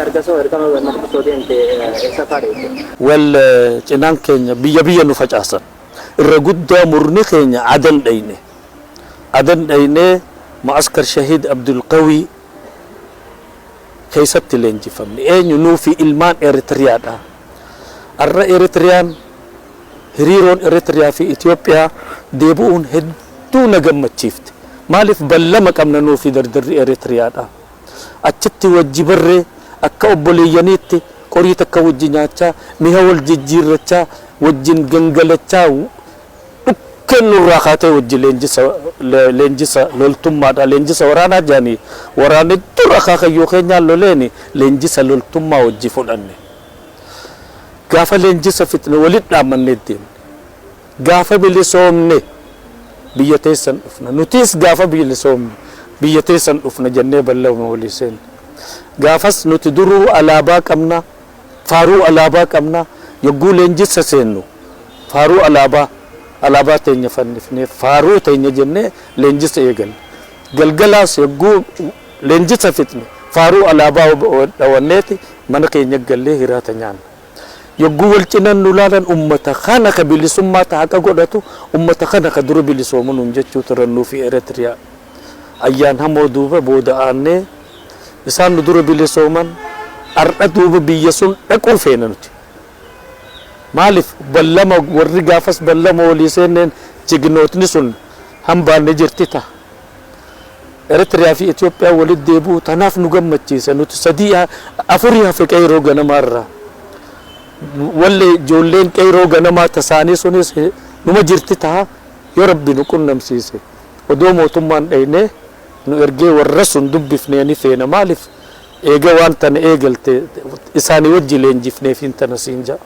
Argasoo ergama nama osoo deemte eessa fa'aa deemte? Wal cinaan keenya biyya biyya nu facaasan. Irra guddaa murni keenya Adan dhayne. Adan dhaynee Ma'askar Shahiid Abdulqawii keessatti leenjifamne. Eenyu nuu fi ilmaan Eritiriyaadha. Arra Eritiriyaan hiriiroon Eritiriyaa fi Itoophiyaa deebi'uun hedduu na gammachiifte. Maaliif ballama qabna nuu fi dardarri Eritiriyaadha. Achitti wajji barree akka obboleeyyaniitti qorii takka wajji nyaachaa, miha wal jijjiirrachaa, wajjin gangalachaa, dhukkeen nurraa kaatee wajji leenjisa leenjisa loltummaadha. Leenjisa waraanaa jedhanii waraanni dur akaakayyuu keenyaan loleeni leenjisa loltummaa wajji fudhanne. Gaafa leenjisa fixne walitti dhaammannee deemne. Gaafa bilisoomne biyya teessan dhufna. Nutis gaafa bilisoomne biyya teessan dhufna jennee ballama walii seenne. Gaafas nuti duruu alaabaa qabna, faaruu alaabaa qabna. Yogguu leenjisa seennu faaruu alaabaa alaabaa teenya fannifnee faaruu teenya jennee leenjisa eegalle. Galgalaas yogguu leenjisa fixne faaruu alaabaa dhawanneeti mana keenya gallee hiraata nyaanna. Yogguu wal cinan nu laalan, ummata kana ka bilisummaa ta haqa godhatu, ummata kana ka dura bilisoomu nuun jechuu turan nuufi Eritiriyaa. Ayyaan hamoo duuba booda aannee isaan nu dura bilisooman. Ardha duuba biyya sun dhaquu feena nuti. Maaliif ballama warri gaafas ballama walii seenneen jignootni sun hambaanne jirti ta'a. Eritiriyaa fi Itoophiyaa walitti deebi'uu tanaaf nu gammachiise. Nuti sadii afurii hafe qeyroo ganamaarraa. Wallee ijoolleen qeyroo ganamaa tasaanii sunis numa jirti ta'a, yoo Rabbi nu qunnamsiise. Odoo mootummaan dhaynee nu ergee warra sun dubbifnee ni feena. Maaliif eega waan tana eegalte isaanii wajji leenjifneefiin tana siin ja'a.